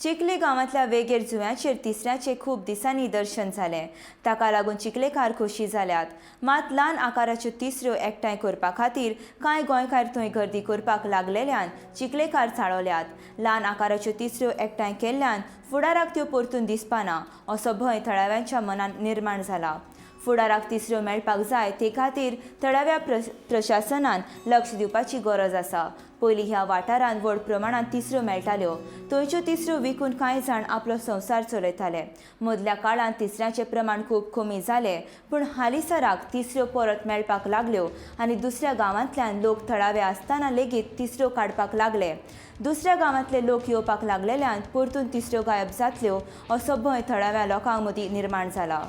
चिखली गांवांतल्या वेगेर जुंव्याचेर तिसऱ्याचें खूब दिसांनी दर्शन जालें. ताका लागून चिखलेकार खोशी जाल्यात. मात ल्हान आकाराच्यो तिसऱ्यो एकठांय करपा खातीर कांय गोंयकार थंय गर्दी करपाक लागलेल्यान चिखलेकार चाळवल्यात. ल्हान आकाराच्यो तिसऱ्यो एकठांय केल्ल्यान फुडाराक त्यो परतून दिसपाना असो भंय थळाव्यांच्या मनांत निर्माण जाला. फुडाराक तिसऱ्यो मेळपाक जाय ते खातीर थळाव्या प्रशासनान लक्ष दिवपाची गरज आसा. पयलीं ह्या वाठारांत व्हड प्रमाणांत तिसऱ्यो मेळटाल्यो. थंयच्यो तिसऱ्यो विकून कांय जाण आपलो संवसार चलयताले. मदल्या काळांत तिसऱ्याचें प्रमाण खूब कमी जालें, पूण हालींसराक तिसऱ्यो परत मेळपाक लागल्यो आनी दुसऱ्या गांवांतल्यान लोक थळावे आसतना लेगीत तिसऱ्यो काडपाक लागले. दुसऱ्या गांवांतले लोक येवपाक लागलेल्यान परतून तिसऱ्यो गायब जातल्यो असो भंय थळाव्या लोकां मदीं निर्माण जाला.